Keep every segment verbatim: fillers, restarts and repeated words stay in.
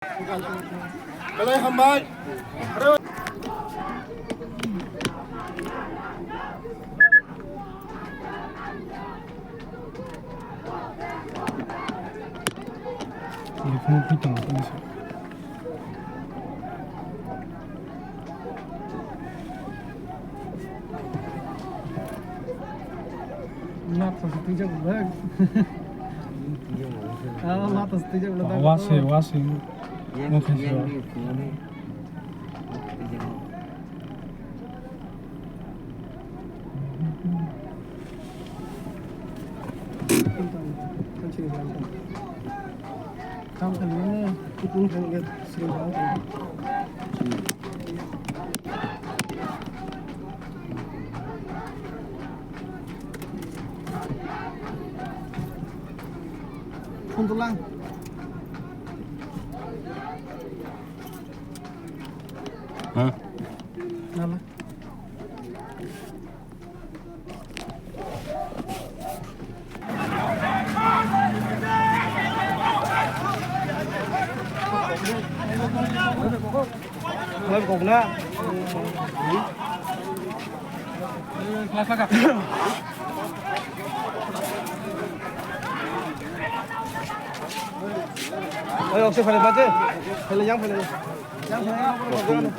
Belai hambai. Lata se twijak bwlak. Ah, lata se twijak bwlak. Wase, wase. Yang, yang di sini. Phone to lang. Ha? Nala. Oi, oxy fare baje. Fare yang fare. Yang fare.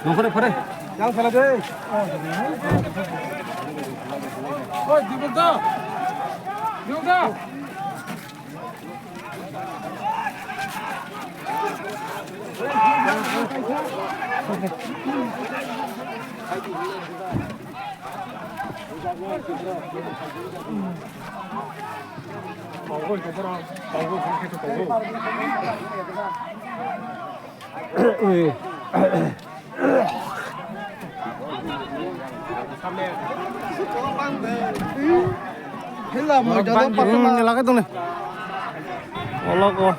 Nongkhore fare. Yang fare de. Oi, dibuk da. Dibuk da. Hela moida do patna. Lagai dong le. Olok o.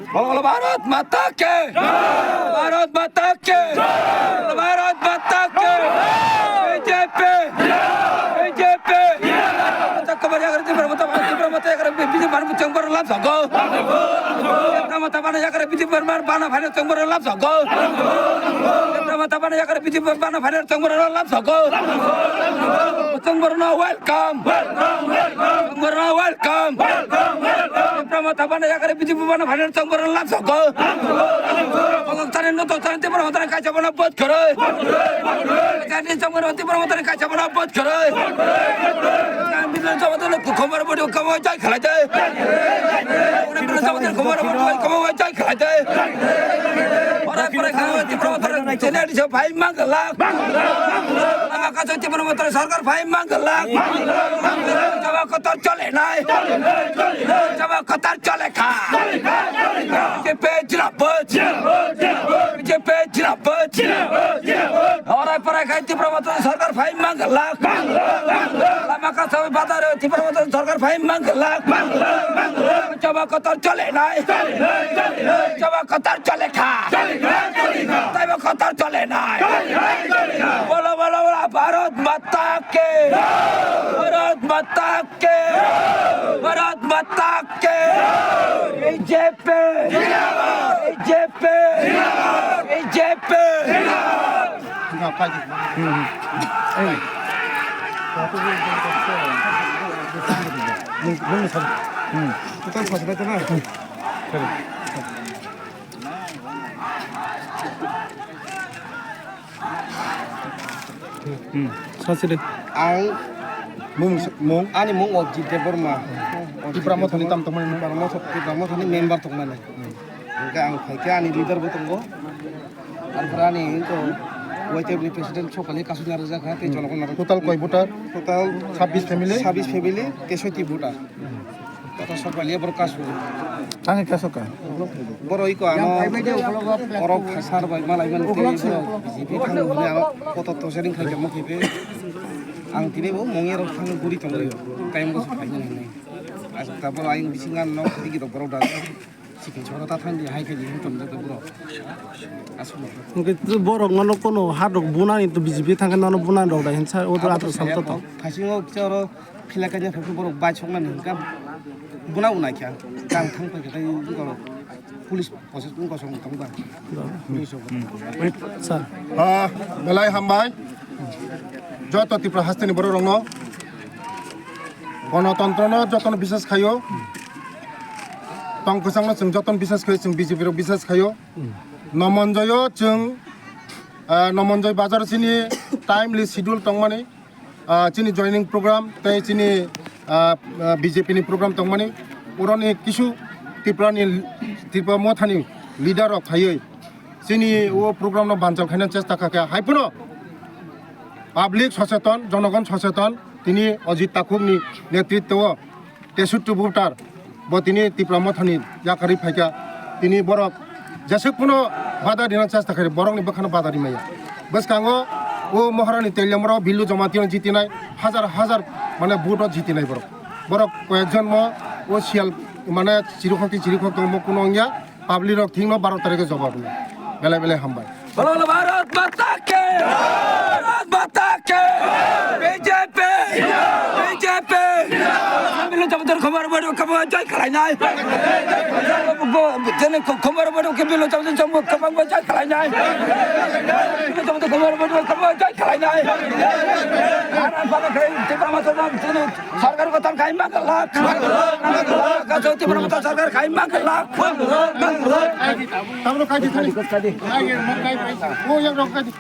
Bolo, bolo, Bharat Mata ki! Bharat Mata ki! Bharat Mata ki! B J P! B J P! Mata kabar yakar Tipra Motha, Tipra Motha yakar B J P bana chongbar lam sago. Tipra Motha bana yakar B J P bana bana bana chongbar lam sago. Tipra Motha bana yakar B J P bana bana chongbar lam sago. Chongbar no welcome. Welcome, welcome. Chongbar no welcome. Welcome, welcome. Tipra Motha bana yakar B J P bana bana chongbar lam sago. Lam sago, lam sago. Tani no to tani Tipra Motha kaisa bana bot kore. Bot kore, bot kore. Tani chongbar Tipra Motha kaisa bana bot kore. Bidhan Sabha tole khumar bodi khumar jai khalai de. Bidhan Sabha tole khumar bodi khumar jai khalai de. Ora pore khumar Tipra Motha chene di so bhai mang lak. Lama kaso Tipra Motha sarkar bhai mang lak. Jaba kotor chole nai. Jaba kotor chole kha. B J P jinabad. B J P jinabad. Orai parai khai Tipra Motha sarkar phai mang lak. Lama kasa bazar Tipra Motha sarkar phai mang lak. Jaba kotor chole nai. Jaba kotor chole kha. Taibo kotor chole nai. Bolo, bolo, bolo, Bharat Mata ki. Bharat Mata ki. Bharat Mata ki. B J P. B J P. B J P. Hmm. Sasile. Ang mung, mung, ani mung Ojit Debbarma. Tipra Mothani tam tongmani mung? Tipra Motha, Tipra Mothani member tongmani. Hingke ang phaikhe ani leader bo tongo. Arpore ani hingke Y T F ni president sokali kasui narwkjakha tei jonogon narwk. Total koi voter? Total sabbish family? Sabbish family, tesoiti voter. Total sokali borok kasui. Tangwi kasoka. Borok iko ano oro phasar bai malai mani tei borok B J P thang hwnwi ano kotor torturing khai tongma khe ang tini bo mongya rok thang guri tong rio. Kaim go phai nang hinwi. Asuk ta borok ayang bising ano nok digi rok borok da. Sikil choro ta thang di hai khe di hinton da borok. Asuk. Hwnkhe borok mano kono ha rok bunani to B J P thang khe nono bunani rok da hinsa o to atro sam to. Phasing o choro Phila kaisa phai borok bai soknani hwnka buna unai kha. Kang thang pai kha tei wngkha police process wngkha song tong ba. Police rok. Sir. Ah, belai hambai. Joto Tripura hasteni borok rokno gonotontro no jotono bisas khaio. Tong kwchangno chwng jotono bisas khaio, chwng B J P rok bisas khaio. Nomonjoyo chwng, ah, Nomonjoi bazar chini timely schedule tongmani. Ah, chini joining program tei chini, ah, ah, B J P ni program tongmani, oroni kisu Tripura ni, Tripura mothani leader rok phaiwi chini o program no banchal khaina chesta kha khe, hai phano public socheton, jonogon socheton, tini Ajit Takhuk ni netritwo o Tesuttu voter bo tini Tipra mothani yakarwi phaikha, tini borok jeswk phano bada rina chesta khairi, borokni bwkhano bada rimaya. Bwskango o Maharani Teliamoro Billu Jamatia jitinai, hajar hajar mane vote o jitinai borok. Borok koyekjon mo o siyal mane chirikhok tei chirikhok tongmo kuno wngya, public rok thikno baro tarikhe jobab rwna. Belai belai hambai. Bolo bolo Bharat Mata ki! Bharat Mata ki! B J P! B J P! Bilo jabdar khomar bado khomar jai khalai nai. Jene khomar bado ke bilo jabdar jam khomar jai khalai nai. Bilo jabdar khomar bado khomar jai khalai nai. Ara pada khai te pama to jam jene sarkar ko tan khai ma lak. Ka joti pama to sarkar khai ma lak. Tamro khai di thani. Khai di. Khai di. O yang rok khai di.